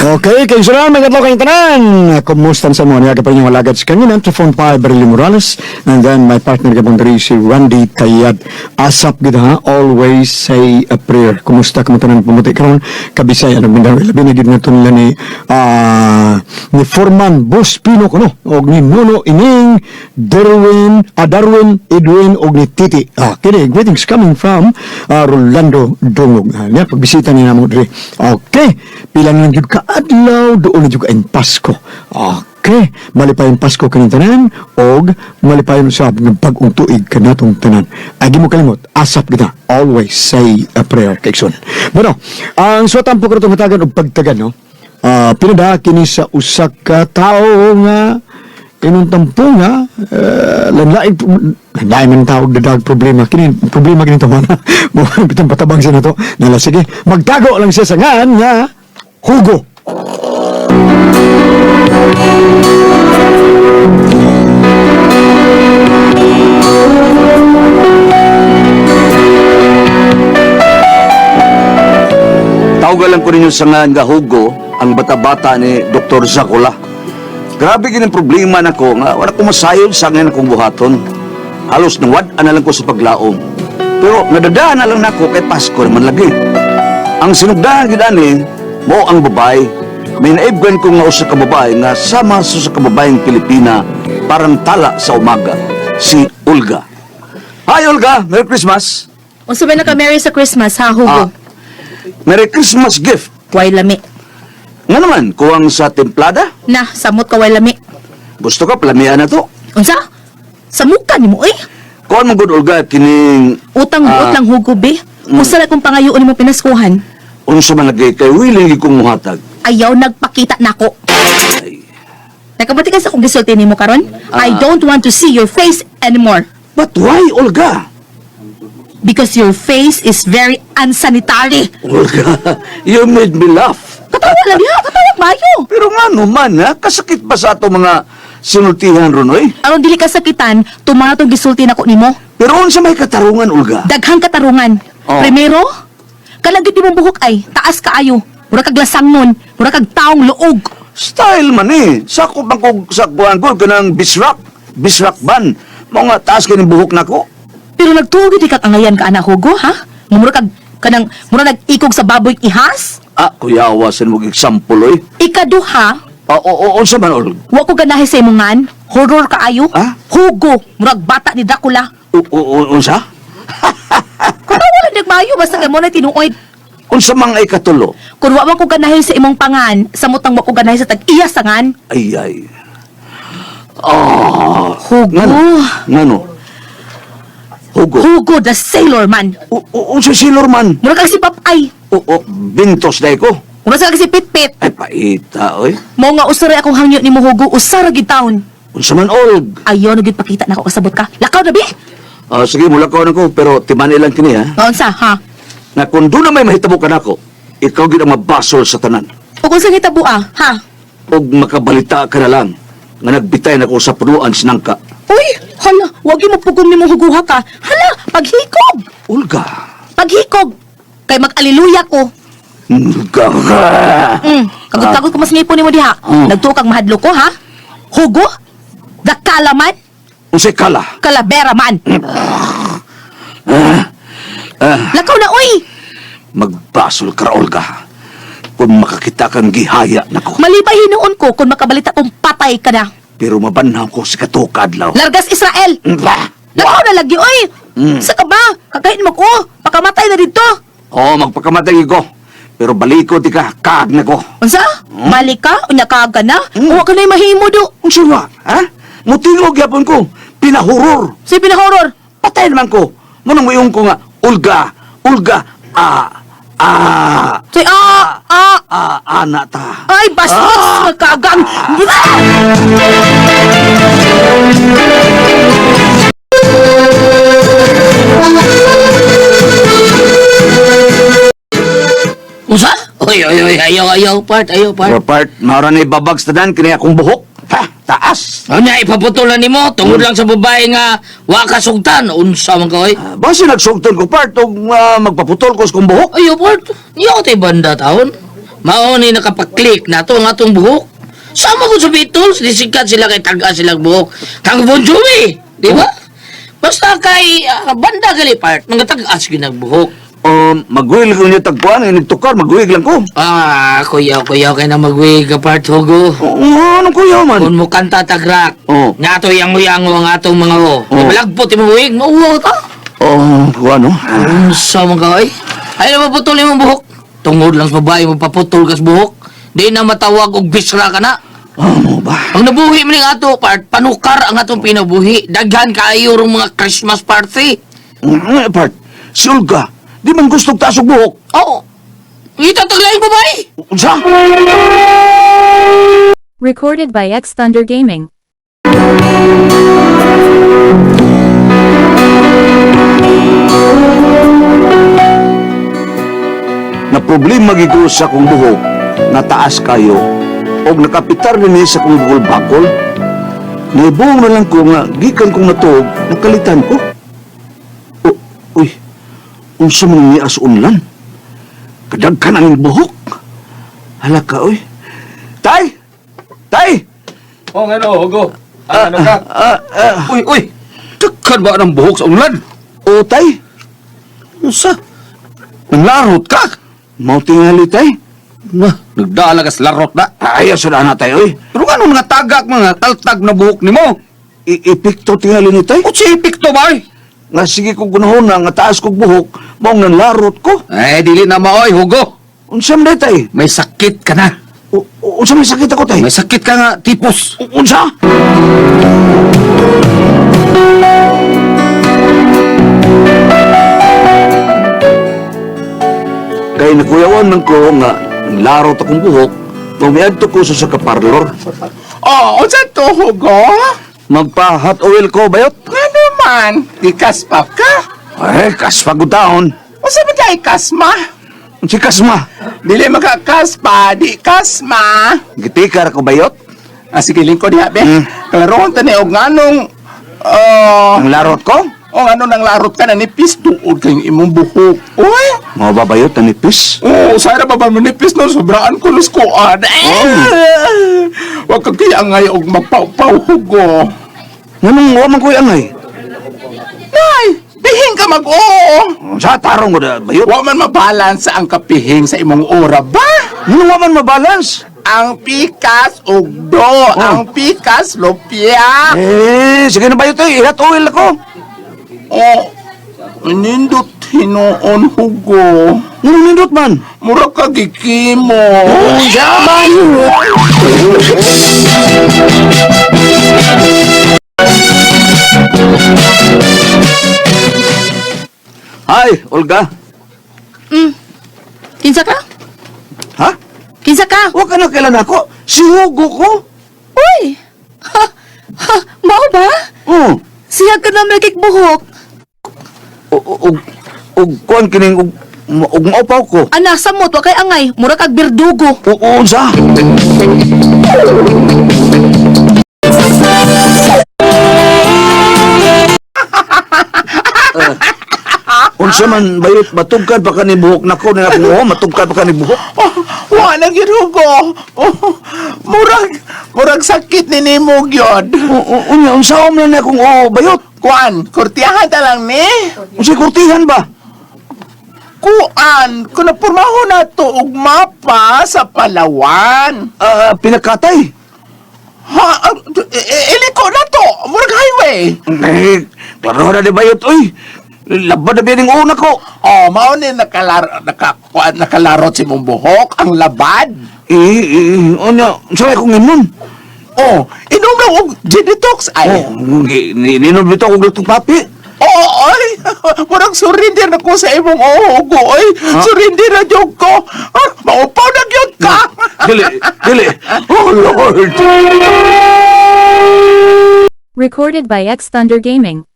Okay, kay Sunan, may katlo kayong tanan. Kumusta sa mga niya pa inyong alagad sa kanina, Trifon 5, Barili Morales, and then my partner gabong diri si Randy Tayad. Asap gid ha, always say a prayer. Kumusta kamo tanan pumuti karon? Kabisaya nag Mindanao, labi na gid nga nila ni ni Foreman Boss Pino kuno og ni Nuno Ining, Darwin, Darwin, Edwin og ni Titi. Ah, kini greetings coming from Rolando Dungog. Ah, niya pagbisita niya namo diri. Okay, pila na lang jud ka adlaw doon na jud ka ang Pasko. Okay, malipayon Pasko kaning tanan og malipayon usab ng bag-ong tuig kanatong tanan. Agi mo kalimot, asap kita. Always say a prayer kay Son. Bueno, ang suwatan po karon hatagan og pagtagan no. Ah, pinada kini sa usa ka tawo nga inong tampo nga lanlain lanlain man tawag dadag problema kini problema kini tawana mo bitang patabang siya na to nala sige magtago lang siya sa ngan nga Hugo. Tawagan lang ko ninyo sa nga Hugo, ang bata-bata ni Dr. Zakula. Grabe gini problema nako nga wala ko masayod sa ngayon akong buhaton. Halos nawad na lang ko sa paglaom. Pero nadadaan na lang nako kay Pasko naman lagi. Ang sinugdahan gid ani mo ang babae. May naibgan ko nga usa ka babae nga sama sa usa ka babaeng Pilipina parang tala sa umaga, si Olga. Hi Olga, Merry Christmas. Unsa ba naka-merry sa Christmas ha, Hugo? Ah, Merry Christmas gift. Way lami. Nga naman, kuwang sa templada. Na, samot ka way lami. Gusto ka, palamian na to. Unsa? Samuka nimo oy. Kuwan mo good, Olga, kining Utang buot lang Hugo be. Unsa na kung pangayoon nimo pinaskuhan? Unsa man lagi kay willing kong muhatag. Ayaw nagpakita nako. Ay, Nakabati ka sa kong gisulti nimo karon? I Ah. don't want to see your face anymore but why, Olga? because your face is very unsanitary. Olga, you made me laugh. Katawa lang diha, katawa mayo. Pero nga naman, ha? Kasakit ba sa ato mga sinultihan ron, oy? Aron dili ka sakitan, tumana tong gisulti nako nimo. Pero unsa may katarungan, Olga? Daghang katarungan. Oh. Primero, kanang gid imong buhok ay taas kaayo. Mura kag lasangnon, mura kag taong luog. Style man eh. Sakop man kog sa kuwan ko, kanang bisrak. Bisrak ban. Mga taas kining buhok nako. Pero nagtuo gid kag angayan ka ana Hugo, ha? Nga Mura kag kanang mura nag-ikog sa baboy ihas. Ah, kuyawa, sin mo example, oy. Ikaduha, Ah, o, o, unsa man, Olga? wa ko ganahi sa imong ngan. Horror kaayo. Ah? Hugo, murag bata ni Dracula. O, o, o, unsa? Katawa lang nagmayo basta kay mo na tinuoy. Unsa mang ay katulo? Kun wa man ko ganahi sa imong pangan, samotang wa ko ganahi sa tag-iya sa ngan. Ay, ay. Ah, Hugo. Ngano? Ngano? Hugo. Hugo the sailor man. O, o, unsa sailor man? Mura kag si Papay. O, o, bintos day ko. Mura sa kag si Pitpit. Ay, paita, oy. Mao nga usaray akong hangyo nimo Hugo, usara gid taon. Unsa man, Olg? Ayaw na gid pakita nako kasabot ka. Lakaw na bi. Ah, sige, mula ko na ko, pero timani lang kini, ha? Unsa ha? Na kung doon na may mahitabo ka nako, ikaw gid ang mabasol sa tanan. Ug unsa hitabo ah, ha? Og makabalita ka na lang, nga nagbitay na ko sa punuan sinangka. Uy, hala, wag mo pugong nimo huguha ka. Hala, paghikog. Olga. Paghikog. Kay mag-aliluya ko. Olga. Kagot-kagot ko mas ngipon nimo diha. Nagtuo kag mahadlok ko ha? Hugo? The kalaman? Unsay kala? Kalabera man. Lakaw na uy. Magbasol ka ra, Olga. Kung makakita kang gihaya nako. Malipay hinuon ko kung makabalita kong patay ka na. Pero mabanhaw ko sa katukad law. Largas Israel. Bah! Lakaw na lagi oy. Sa ka ba? Kakain mo ko. Pakamatay na dito. Oo, magpakamatay ko. Pero baliko di ka, kag na ko. Unsa? Balik ka? Unya ka ka na? Wa ka na mahimo do. Unsa wa? Ha? Mutingog gyapon ko. Pinahuror. Sa pinahoror. Patay naman ko. Munang mayong ko nga, Olga, Olga, ah, ah, Say ah ah ah, ana ta. ay bastos magkagang. Unsa? Oy, oy, oy, ayaw, ayaw, part, ayaw, part. Pero part, maura na ibabag sa tanan, kini akong buhok. Ha, taas. Ano niya, ipaputulan nimo tungod lang sa babae nga wa ka sugtan, unsa man ka, oy. Ah, basta nagsugton ko part, og magpaputol ko sa kong buhok. Ayaw, part, niya ko tayo banda taon. Mao ni nakapaklik nato ang atong buhok. Sama ko sa Beatles, di sikat sila kay tag-a silang buhok. Kang Bon Jovi, di ba? Basta kay banda gali part, mga tag-as ginagbuhok. Magwil ko niya tagpuan, inigtukar, magwig lang ko. Ah, kuya, kuya, kay na magwig ka part, Hugo. Oo, anong kuya man? Kung mo kanta tagrak, Oo. nga ato yango-yango ang atong mga o. Oo. Di balagpot, imong wig, mauwaw ta. Oo, oh, ano? Unsa man ka, oy? Ay, na maputol imong buhok. Tungod lang sa babae, magpaputol kas buhok. Di na matawag og bisra ka na. Oh, mo ba? Ang nabuhi man ning ato part, panukar ang atong pinabuhi. Daghan kaayo rong mga Christmas party. Part, si Olga, di man gusto taas og buhok. Oo. Itataglaing babae. Unsa? Recorded by X Thunder Gaming. Na problema gid ko sa akong buhok, na taas kayo, og nakapitar ni sa akong bukol-bakol. Naibong na lang ko nga, gikan kong natuog, nakalitan ko. O, uy, unsa man niya sa unlan? Kadagkan ang buhok. Hala ka, uy. Tay! Tay! Oh, ngano, Hugo. Ano ka? Ah, ah, Uy, uy. Daghan ba ng buhok sa unlan? o, tay. Unsa? Nanglarot ka? Mao tingali, tay. Na, nagdala ka sa larot na. Ayaw sa na, tay, uy. Pero ngano mga tagak, mga taltag na buhok nimo? Ipikto tingali ni tay. Unsa epekto ba ay? Nga sige ko gunahon na, nga taas kog buhok, maong nanlarot ko. Eh, dili na maoy, Hugo. Unsa man day, tay? May sakit ka na. Unsa may sakit ako, tay? May sakit ka nga, tipos. Unsa? Kay nakuyawan man ko nga larot akong buhok, tumiadto ko sa kaparlor. Oh, unsa to, Hugo? Magpa-hot oil ko, bayot. Ngano man? Di kaspa ka? Eh, kaspa gud taon. Unsa ba day kasma? Unsa kasma? Dili makakaspa, di kasma. Gitikar ko bayot. Ah, sige, lingkod diha, be. Hmm. Klarohon ta ni og nganong oh, Ang larot ko? o ngano nang larot ka na nipis duod kayong imong buhok. Uy! Mga babayot, nanipis. Oo, sana ba ba manipis no? Sobraan ko luskuan. Eh! Wag ka kaya ngay og magpaupaw, Hugo. Nganong wa man ko'y angay? Nay, bihing ka mag-oo. Sa tarong ko na, bayot. Wa man mabalance ang kapihing sa imong ora ba? Nganong wa man mabalance? Ang pikas ugdo, ang pikas lupia. Eh, sige na bayot eh. I-hot oil ako. Oh, nindot hinuon hugo. Nganong nindot man? Mura ka gikimo. Unsa man? Hi, Olga. Kinsa ka? Ha? Kinsa ka? Wa ka na kailan ako? Si Hugo ko. Uy! Ha? Ha? Mao ba? Oh. Siya ka na may buhok. Og og kuan kining og og maupaw ko. Ana, samot, wa kay angay. Mura kag birdugo. O unsa? Unsa man bayot matugkad pa kani buhok nako ni akong uho matugkad pa kani buhok. Oh, wa na gyud hugo. Oh, murag murag sakit ni nimo gyud. Unya unsa man ni akong uho bayot? Kuan, kurtiyahan ta lang ni. Unsay kurtihan ba? Kuan, kuno pormaho na to og mapa sa Palawan. Ah, pinakatay. Ha, iliko na to. Murag highway. Eh, klaro na di bayot oy. Labad na bining uho nako. Oh, mao ni nakakuan nakalarot si mong buhok ang labad. Eh, eh, unya unsa may akong imnon? Oh, inom lang og Genetox ay. Oh, ninom bitaw og lutong papi. Oo, ay. Murag surrender na ko sa imong oho ay. Surrender na jud ko. Ah, maupaw na gyud ka. Dili, dili. Oh Lord. Recorded by X Thunder Gaming.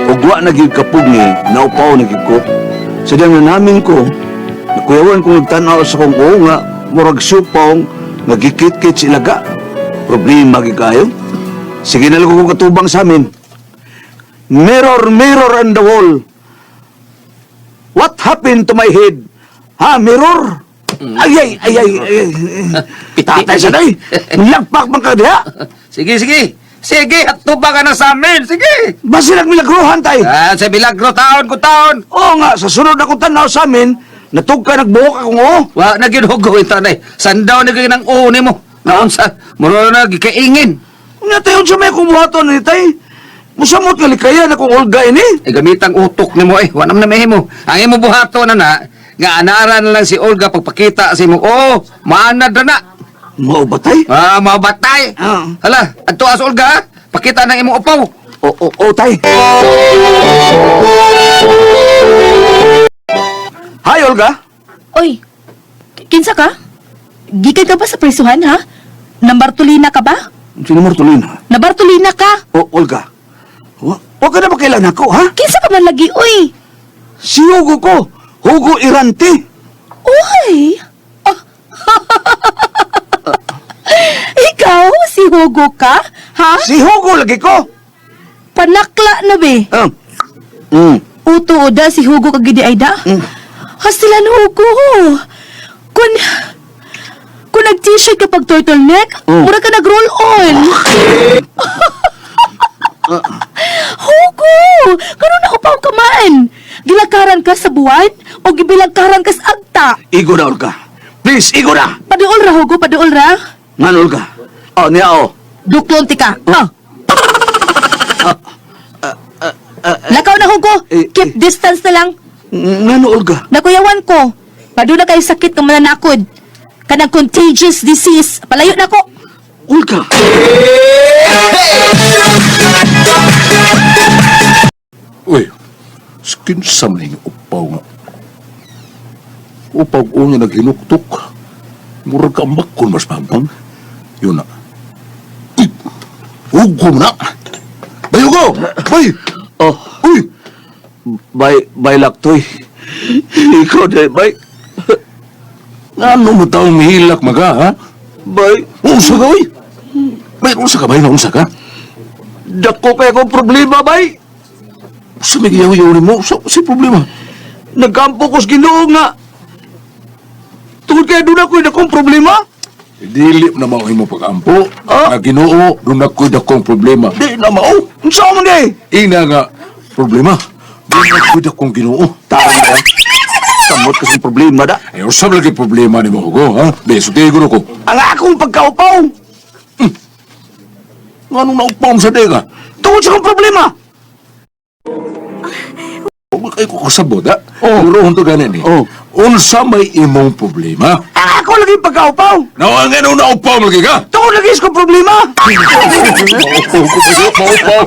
Ug wa na gyud kapugni, naupaw na gyud ko. Sa diyang na namin ko, nakuyawan kong nagtan-aw sa kong oo nga, murag supaw nga gikit-kit sa ilaga. Problema gyud kayo. Sige na lang kong katubang sa amin. Mirror, mirror on the wall. What happened to my head? Ha, mirror? Ay, ay, ay, ay, ay, ay. Tatay sa day. Lagpak man ka diha. Sige, sige. Sige, hatuba ka na sa amin. Sige. Basi nagmilagruhan tay. Ah, sa milagro taon ko taon. Oo nga, sa sunod akong tanaw sa amin, natug ka nagbuhok akong oo. Wa na gyud Hugo ito na. Sandaw na gyud ang uo nimo. Naunsa, mura na gikaingin. Nga tayo sa may kumuhaton ni tay. Musamot nga likayan akong Olga ini. Ay gamitang utok nimo eh. Wa naman na mahimo. Ang imo buhaton na na nga anara na lang si Olga pagpakita sa imo. Oo, maanad na na. Mao ba tay? Ah, mabatay. Ah. Hala, adto as Olga, ha? Pakita ng imong upaw. Oo, oo, oo, tay. Hi, Olga. Oy, kinsa ka? Gikan ka ba sa presuhan, ha? Nambartulina ka ba? Sino Martolina? Nabartulina ka? O, Olga. Wa ka na ba kailan ako, ha? Kinsa ka man lagi, oy? Si Hugo ko. Hugo Irante. Oy! Ah. Ikaw, si Hugo ka? Ha? Si Hugo lagi ko. Panakla na be. Ah. Uto da si Hugo kagidi ay da. Hasilan Hugo. Kung nag-t-shirt ka pag turtleneck, mura ka nag-roll on. Hugo! Karon na upaw ka man. Gilakaran ka sa buwan o gibilagkaran ka sa agta. Igo na, Olga. Please, igo na. Paduol ra Hugo, paduol ra. Nga, Olga. Oh, niya, oh. Duklon ti ka. Ah. Lakaw na Hugo. Eh, Keep distance na lang. Nga, Olga. Nakuyawan ko. Padula kayo sakit ng mananakod. Kanang contagious disease. Palayo na ko. Olga. Uy, skin sa man yung upaw nga. Upaw ko nga naghinuktok. Murag ka kun mas pampang. Yun na. Uy, hugo mo na. Bay, hugo! Bay! Oh, Uy! bay, bay laktoy. Ikaw de, bay. Ano mo taong mihilak maga, ha? Bay, Unsa ka, uy? Bay, unsa ka, bay? Unsa ka? dako kay akong problema, bay. Sa may giyaw-yaw ni mo, sa, sa problema. Nagkampo ko sa Ginoo nga. Tungod kay doon ako'y dakong problema. Dili na mao imo pag-ampo. Ah? Nga Ginoo, doon ako'y dakong problema. Di na mao. Unsa man di? Ina nga problema. Doon ako'y dakong Ginoo. Tama ba? Samot kasi problema da. Ay, usab lagi problema ni mo, Hugo, ha? Beso, tigo ko. Ang akong pagkaupaw. Nga nung naupaw mo sa dega? Tungod sa akong problema. Huwag kayo ko kasabot, ha? Oh. Turohon to ganin, eh. Oh. Unsa may imong problema? Ang ako lagi pagkaupaw. Nawa nga nung naupaw mo lagi ka? Tungod lagi sa akong problema. Maupaw ko, maupaw.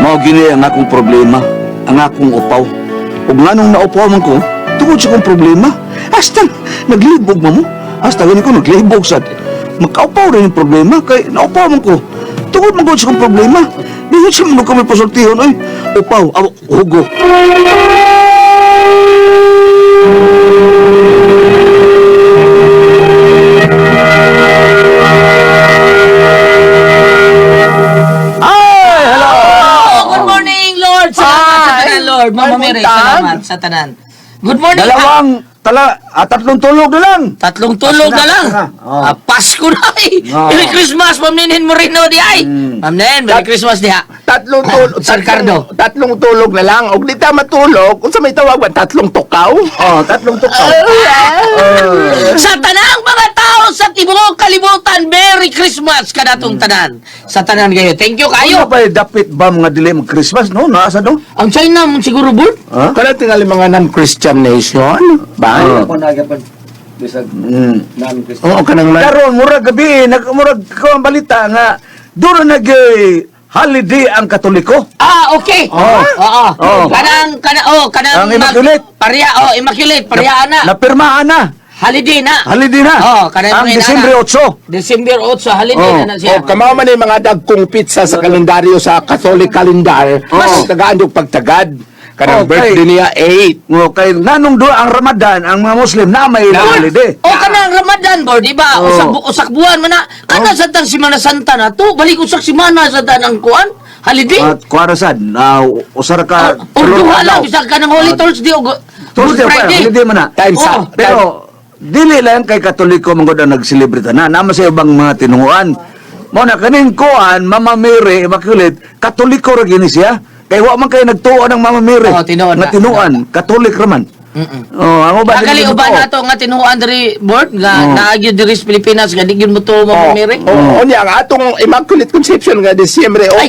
Mao gini ang akong problema, ang akong upaw. Ug nganong naupaw man ko, tungod sa akong problema. Hasta naglibog man mo. Hasta gani ko naglibog sad. Makaupaw rin yung problema kay naupaw man ko. Tungod man gud sa akong problema. Di sa man ko may pasultihon oy. Upaw, aw, hugo. Ay, hello. Oh, good morning, Lord. Salamat sa tanan, Lord. Mama Mary, salamat sa tanan. Good morning. Dalawang tala, tatlong tulog na lang. Tatlong tulog na lang. Oh. Ah, Pasko na ay. Oh. Merry Christmas, Ma'am Ninin Moreno di ay. Ma'am Nen, Merry Christmas diha. Tatlong tulog. San Cardo. Tatlong tulog na lang. Og di ta matulog, unsa may tawag ba tatlong tukaw? Oh, tatlong tukaw. Sa tanang mga tao sa tibuok kalibutan, Merry Christmas kanatong tanan. Sa tanan kayo. Thank you Ano kayo. pa dapit ba mga dili mag Christmas no? Naasa no? Ang China mo siguro board. Ha? Kana tingali mga non-Christian nation, ba? Oo, kanang man. Karon murag gabi nag murag ko ang balita nga doon na nag holiday ang Katoliko. Ah, okay. Oh. Oo. Oh. Kanang kana oh, kanang Ang Immaculate. Pareha oh, Immaculate, pareha na. Napirmahan na. Holiday na. Holiday na. Oh, kanang ang mga Disyembre inana. 8. December 8 holiday Oh. na na siya. O, kamao man yung mga dagkong pizza sa kalendaryo sa Catholic calendar. Mas tagaan yung pagtagad. Kanang Okay. birthday niya 8. Okay, nganong do ang Ramadan, ang mga Muslim na may Na. holiday. O kanang Ramadan bro, di ba? Oo. Usak usak buwan man na. Kana sa tang Semana Santa na to, balik usak semana sa tanang kuan, holiday. At kuwara sad, na usara ka O duha lang bisag kanang Holy Thursday o Good Thursday pa, Friday. holiday man na. Time sa Oh. Pero dili lang kay Katoliko man gud ang nagselebrate na. Nama sa ubang mga tinunguan. Mo na kaning kuan, Mama Mary Immaculate, Katoliko ra gini siya. Kay wa man kay nagtuo ng Mama Mary. Oh, tinuod Nga na. tinuan, Katolik ra man. Oh, ang uban Agali dili uban mo nato nga tinuan diri board nga Oo. naagyo diri sa Pilipinas nga di gyud mo to Mama Mary. Oh, unya ang atong Immaculate Conception nga Disyembre 8,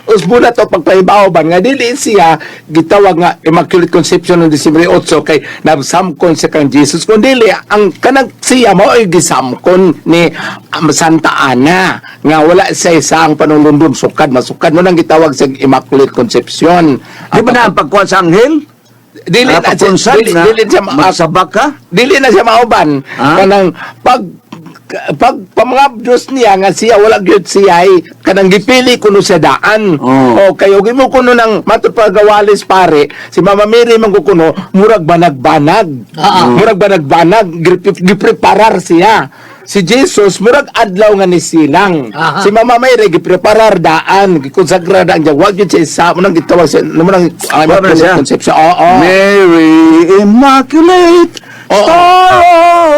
usbo na to pagpahibaw ba nga dili siya gitawag nga Immaculate Conception ng Disyembre 8 kay nabsamkon sa kang Jesus kun dili ang kanang siya mao ay gisamkon ni Santa Ana nga wala sa isang panulundon sukad masukad mo nang gitawag sa Immaculate Conception. Di ba na ang pagkuan sa anghel? Dili Ah, na siya, pagkunsad dili, na dili siya magsabak ka? dili na siya mauban Ah? kanang pag pag pamangabdos niya nga siya wala gyud siya ay kanang gipili kuno siya daan. Oh. O kayo gimo kuno ng matud pagawalis pare si Mama Mary man ko kuno murag banag-banag. Murag banag-banag gipreparar siya. Si Jesus murag adlaw nga nisilang. Aha. Si Mama Mary gipreparar daan, gikonsagra daan niya. Wag gyud siya isa mo nang gitawag siya mo nang ang Wa man siya. Conception. Oo. Mary Immaculate, Oo. Star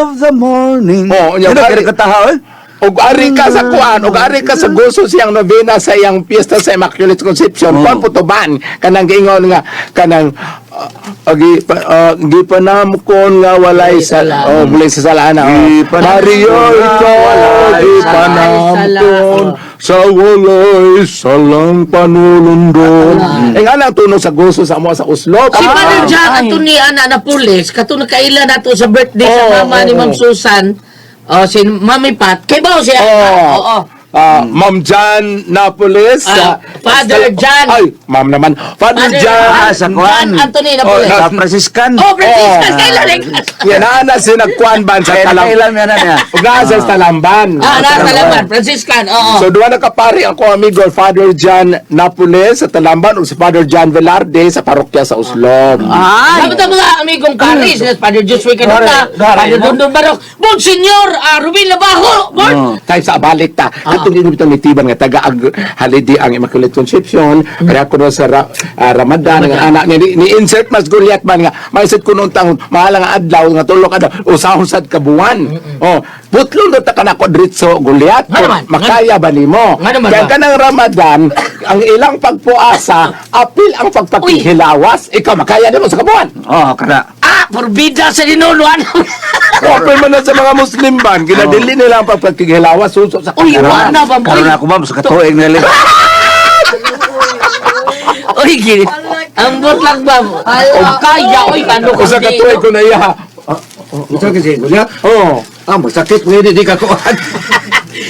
of the morning. Oo, Yun nya, ang pare- kataha, eh. Og ari ka sa kuan, og ari ka sa gusto siyang novena sa iyang piyesta sa Immaculate Conception. Oh. Kuan putuban kanang giingon nga kanang gipanamkon nga walay sa sala. oh walay sa salaan oh. Gipanamkon Maria nga ikaw walay gipanamkon sa walay salang panulundon. Eh nga lang tuno sa gusto sa amo sa Oslo. Si Father Jack Ay. ato ni Ana Napoles, kato nakaila nato sa birthday sa Oo, mama ni oo. Ma'am Susan, oh, si Mami Pat. Kay ba siya? Oo. Oo. Ah, Ma'am Jan Napoles. Ah, Father Jan. Ay, ma'am naman. Father Father Jan. Ah, sa kuan. John Anthony Napoles. Sa Franciscan. Oh, Franciscan, Oo. kailan eh? Yan na si nagkuan ban sa Kaya talam. nakailam yan na niya. Ug naa sa Talamban. Ah, nasa Talamban, Franciscan, oo. So duha na kapari ang ko amigo Father John Napoles sa Talamban ug si Father John Velarde sa parokya sa Oslob. Ay. Dapat ang mga amigong Paris, mm. Father Joshua Canota, Father Dondon Barok, Monsignor Ruben Labajo, Bord. Oo. Tayo sa balik ta. Katong ini bitong nitiban nga taga ag holiday ang Immaculate Conception, kaya kuno sa Ramadan nga anak ni insert mas Goliath man nga maiset kuno taon mahal nga adlaw nga tulo ka adlaw usahon sad ka buwan. Oh, putlon do ta kanako diretso Goliath. Nga naman, Makaya ba nimo? Nga naman Kaya ba? kanang Ramadan, ang ilang pagpuasa, apil ang pagpakihilawas, ikaw makaya nimo sa kabuan. Oh, kana. Ah, porbida sa dinulo, ano? Open man na sa mga Muslim ban, ginadili nila ang pagpakihilawas suso sa Uy, kakaran. wa na ba? Karon ako ma'am sa katuig nila. Uy, gini. Ambot lang ba? O kaya, uy, kano Usa ka tuig ko na iya. Ito kasi, kuya. Oh. Ah, masakit mo di ka kuan.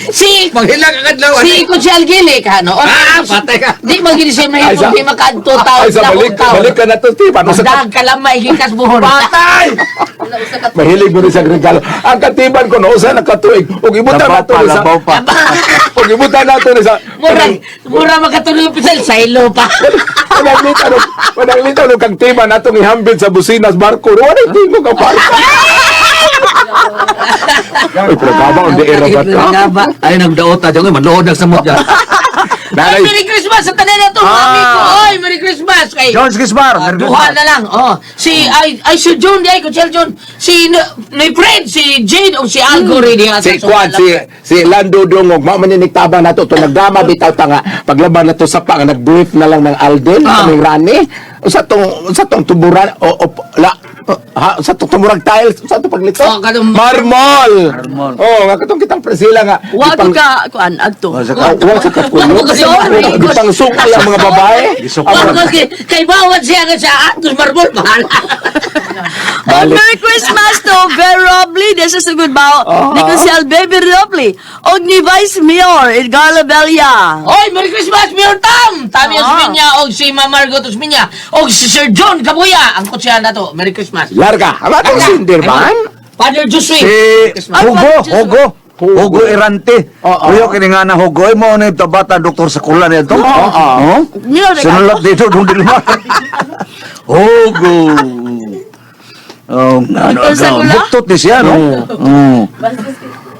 Si, Manghila ka kadlaw. si Kutsal Gili ka, no? Ah, patay ka. Di magini siya Ay, mahimong sa- di makaadto taon. Ay, sa balik, balik ka na to, Steve. Ano sa Magdag ka lang maigikas buhon. Patay! Mahilig mo rin sa regalo. Ang katiban ko, no, usa na katuig. Ug ibutan Labaw nato pa, ni sa... labaw pa. Ug ibutan nato ni sa... Mura, mura makatuloy pisal, saylo pa. Mananglita no kang tiban natong ihambit sa businas barko. Wala tingog ang barko. Ay, pero gaba, hindi era ba ka? Ay, nagdaot na dyan. Manlood na sa mo dyan. Ay, Nanay, Merry Christmas sa tanan na to, mga amigo. Oy, Merry Christmas. Kay, George Gisbar. Ah, duha na lang. Oh, si ay ay si June di ay Kutsal June. Si ni Fred, si Jane o si Algo rin niya si Kwan, si Lando Dungog, mao man ni nagtabang nato to nagdama bitaw ta nga paglaban nato sa pa nga nag-brief na lang ng Alden kaming rani usa tong tuburan o la ha usa tong tumurag tiles usa tong paglito Oh, katong- marmol. Marmol. Oh, nga katong kitang Priscilla nga Wa gipang- ko ka kuan adto. Oh, sa Oh, wa sa kakulo. Sorry. Gipangsukal ang mga babae. Gisukal. Wag ko kay kay bawat siya nga sa atos marbol bahala. Oh, Merry Christmas to Ver Robley. This is a good bow. Ni Kusyal Baby Robley. Og ni Vice Mayor Edgar Labella. Oy, Merry Christmas, Mayor Tam! Tami Osmeña og si Ma'am Margot Osmeña og si Sir John Cabuya ang kutsyan nato. Merry Christmas. Larga. Ang atong sindirman. Father Joshua. Si Hugo, Hugo. Hugo Erante. Oo. Uyo kini nga na Hugo ay mo ni tabata doktor sa kulan nito. Oo. Mayor Sinulat dito dong dilma. Hugo. Oh, ano, Dr. Sagula? Buktot ni siya, no? Oo.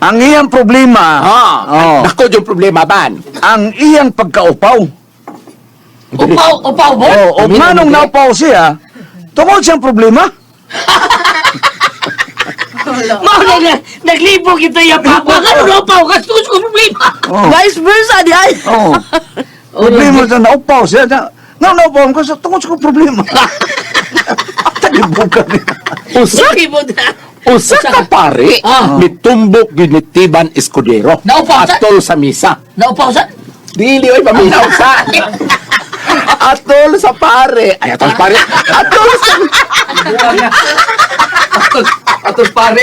Ang iyang problema, Ah, oh, dako yung problema ban. ang iyang pagkaupaw. Upaw, upaw ba? Oh, o manong naupaw siya, tungod siyang problema. Mao na nga, naglibog ito yung papa. Ano na upaw? Kasi ko problema. Oh. Vice versa di ay. Oh. Problema sa naupaw siya. Na naupaw ko sa tungod sa problema. Talibukan niya. Usa Sorry mo na. usa ka pare Ah. mitumbok gyud ni Tiban Escudero. Naupaw sa- Atol sa misa. Naupaw sa? Dili oy paminaw sa. Atol sa pare. Ay, atol pare. Atol sa Atol pare.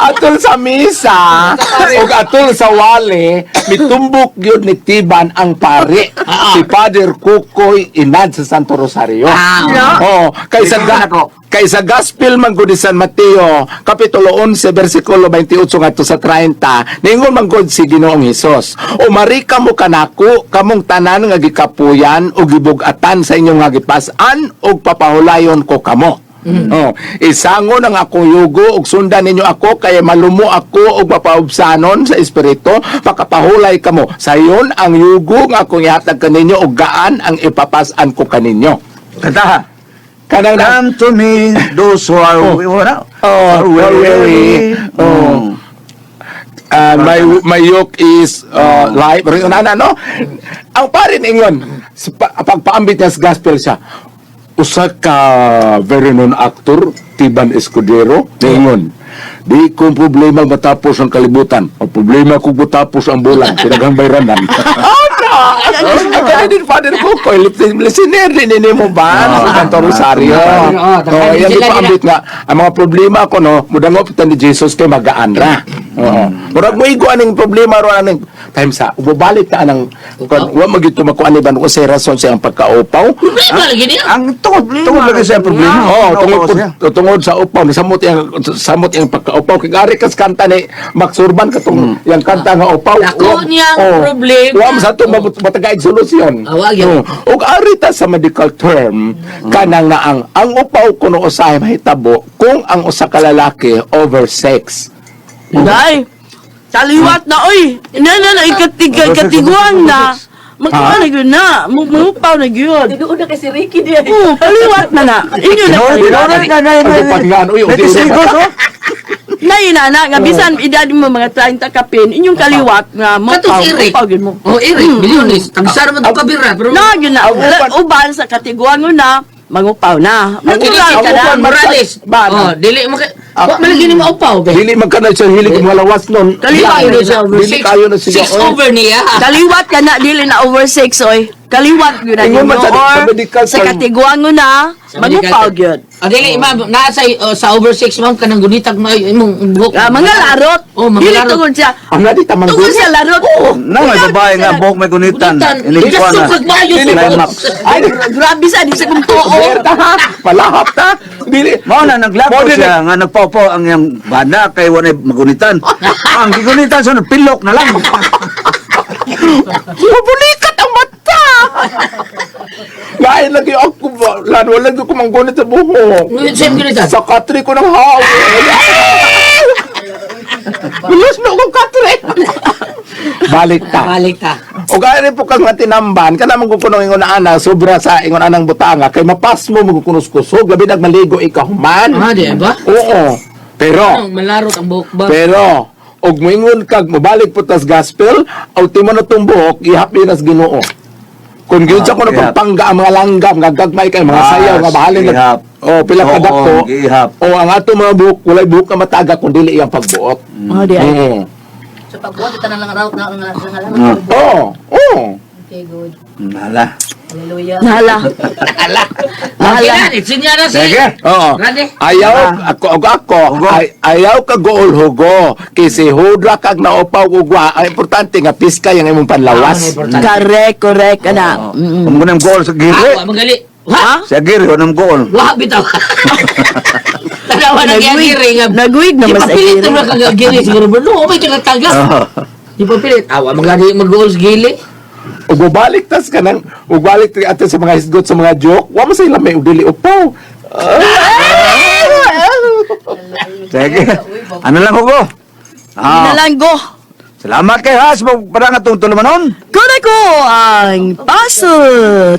Atol sa misa ug atol sa wale mitumbok gyud ni Tiban ang pare. Si Father Kukoy inad sa Santo Rosario. Ah. Oh, kaysa ga, kaysa Gospel man gud ni San Mateo kapitulo 11 bersikulo 28 ngadto sa 30 ningon man gud si Ginoong Hesus. O marika mo kanako kamong tanan nga gikapuyan ug gibug-atan sa inyong nga gipas-an ug papahulayon ko kamo. Oh, isangon ang akong yugo ug sundan ninyo ako kay malumo ako ug mapaubsanon sa espiritu pakapahulay kamo. Sayon ang yugo nga akong ihatag kaninyo ug gaan ang ipapas-an ko kaninyo. Kanta. Kanang na Come to me, those who are wala. Oh, are weary. Oh. My yoke is light. Pero na no? Ang parin ingon sa pagpaambit niya sa gospel siya. Usa ka very known actor, Tiban Escudero, niingon. Di ko problema matapos ang kalibutan. Ang problema ko matapos ang bulan. Pinaghang bayranan. Oh, no! Ang kaya din, Father Kukoy, listener din ini mo ba? Sa Santo Rosario. Oo, Oh, yan sila ipaambit nga ang mga problema ko no mudangop ta ni Jesus kay magaan ra. Oo. Murag mo igo aning problema ro aning time sa bubalik ta anang kon wa magyud makuan ni ban ko sa rason sa iyang pagkaupaw. Problema lagi niya. Ang tungod lagi siya problema. Oo, tungod Naupaw siya. tungod sa upaw ni samot iyang pagkaupaw kay ari kas kanta ni Max Urban katong yang kanta nga upaw. Dako niyang problema. Wa man sa ato matagaig solusyon. Ah, wa gyud. Oo. Ug ari ta sa medical term kanang na ang upaw kuno usahay mahitabo kung ang usa ka lalaki over sex. Day. Kaliwat na oy. Na na na ikatiga katiguan na. Magkuha na gyud na. Mupaw na gyud. Tinuod na kay si Ricky di ay. Oo, kaliwat na na. Inyo na kaliwat. Na na Ang paglaan, uy, na. Oh. Na ina na nga bisan edad mo mga 30 kapin, inyong kaliwat nga Kato mupaw. si Eric. Mupaw gyud mo. Oh, Eric, milyones. Tagsara man ito kabira. Pero Na gyud na. Ang uban- Uban sa katiguan mo na, mangupaw na. Natural ang ka na. uban- Morales. Ban. Oh, dili mo kay Wa man lagi ni maupaw be. Dili man kana siya hilig malawas nun. Kaliwat. Dili siya over Dili six. kayo na siya. Six over niya. Kaliwat ka na, dili na over 6 oy. Kaliwat gyud na Ingon man ninyo, sa or medical sa term. katiguan mo na, mangupaw gyud. Ah, dili ma'am, naa sa sa over six ma'am kanang gunitag mo imong buhok. Ah, mga larot. Oh, mga Dili larot. tungod siya. Ang nadi tamang Tungod sa larot. Na may babae nga buhok may gunitan. Gunitan. Inigkuan na. Just kag mayo sa Climax. Ay, Grabe sa di sa kung tuo. Berta ha. Palahap ta. Dili. Mao na naglakaw Mao din siya nga nagpaupaw ang iyang bana kay wala magunitan. Ang gigunitan sa pilok na lang. Mabulikat ang mata. Lain lagi ako ba? Lan wala ko manggunit sa buhok. Ngunit sa'yo gunitan. Sa katri ko ng hawi. Bilis na akong katre. Balik ta. Balik ta. O gaya po kang nga tinamban, kana man kuno ingon ana sobra sa ingon anang butanga kay mapas mo magkunos-kusog labi nag maligo ikaw human. Ah, di ba? Oo. Pero Anong malarot ang buhok ba? pero og moingon kag mobalik po tas gospel, ultimo na tong buhok ihapi nas Ginoo. Kung gyud sa kuno Ihap. pagpangga ang mga langgam, nga gagmay kay mga Ah, sayaw nga bahalin na. ihap. Oh, pila ka Oo, dako. giihap. Oh, ang ato mga buhok walay buhok nga mataga kun dili iyang pagbuot. Oh, di ay. Oo. So pagbuhat ito na lang raw na nga nga lang. Oo. Oo. Okay, good. Hala. Hallelujah. Nahala. Ala. Okay na, itsinya na si. Sige. Oo. Rade. Ayaw ako og ako ay, ayaw ka gool hugo kay si hudra kag naupaw og wa ang importante nga piska yang imong Ah, panlawas. importante. Correct, correct ana. Mm. Kung kunang goal sa Ah, giri. wa magali. Ha? Ha? Sa giri wanang goal. Wa bitaw. Tanawa na giri nga. Nagwig na mas Ipapilit agiri. na kag giri siguro. No, may taga taga. Oh. Ipapilit. Awa magali mag-goal sa gili. Ug balik tas kanang ug balik ato sa mga hisgot sa mga joke, wa man sila may dili upaw. Sige. Ano lang, Hugo? Ah, Nalang go. salamat kay ha sa parang atong tulumanon. Kuna ko ang pasot.